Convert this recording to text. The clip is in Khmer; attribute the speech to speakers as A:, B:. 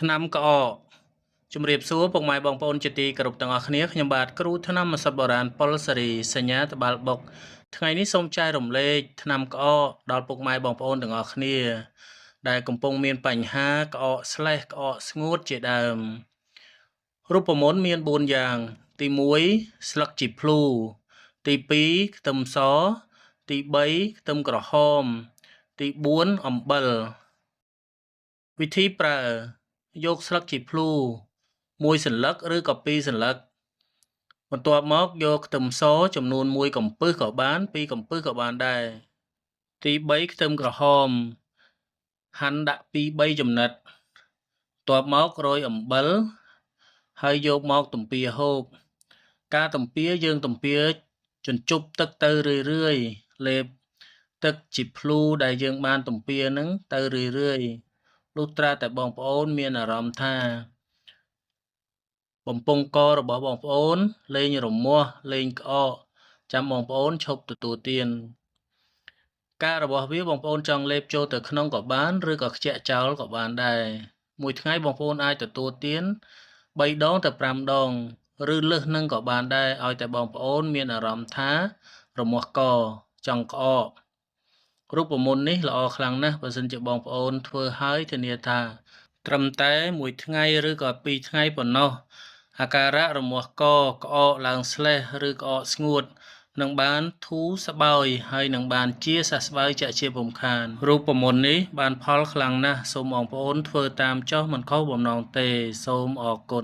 A: ថ្នាំក្អកជំរាបសួរពុកម៉ែបងប្អូនជាទីគោរពទាំងអស់គ្នាខ្ញុំបាទគ្រូថ្នាំឱសថបុរាណប៉ុលសារីសញ្ញាត្បាល់បុកថ្ងៃនេះសូមចែករំលែកថ្នាំក្អកដល់ពុកម៉ែបងប្អូនទាំងអស់គ្នាដែលកំពុងមានបញ្ហាក្អកស្លេះក្អកស្ងួតជាដើមរូបមន្តមាន4យ៉ាងទី1ស្លឹកជីភ្លូទី2ខ្ទឹមសទី3ខ្ទឹមក្រហមទី4អំបិលវិធីប្រើយកស្លឹកជីភ្លូមួយសន្លឹកឬក៏ពីរសន្លឹកបន្ទាប់មកយកខ្ទឹមសចំនួន1កំពឹសក៏បាន2កំពឹសក៏បានដែរទី3ខ្ទឹមក្រហមហាន់ដាក់2 3ចំណិតបន្ទាប់មករោយអំបិលហើយយកមកទំពាហូបការទំពាយើងទំពាជញ្ជប់ទឹកទៅរឿយៗលេបទឹកជីភ្លូដែលយើងបានទំពានឹងទៅរឿយៗលុះត្រាតែបងប្អូនមានអារម្មណ៍ថាបំពង់ករបស់បងប្អូនលែងរមាស់លែងក្អកចាំបងប្អូនឈប់ទទួលទានការរបស់វាបងប្អូនចង់លេបចូលទៅក្នុងក៏បានឬក៏ខ្ជាក់ចោលក៏បានដែរមួយថ្ងៃបងប្អូនអាចទទួលទាន3ដងទៅ5ដងឬលើសនឹងក៏បានដែរឲ្យតែបងប្អូនមានអារម្មណ៍ថារមាស់កចង់ក្អករូបមន្តនេះល្អខ្លាំងណាស់បើសិនជាបងប្អូនធ្វើហើយធានាថាត្រឹមតែមួយថ្ងៃឬក៏2ថ្ងៃប៉ុណ្ណោះអាការៈរមាស់កក្អកឡើងស្លេះឬក្អកស្ងួតនឹងបានធូរស្បើយហើយនឹងបានជាសះស្បើយជាក់ជាពុំខានរូបមន្តនេះបានផលខ្លាំងណាស់សូមបងប្អូនធ្វើតាមចុះមិនខុសបំណងទេសូមអរគុណ។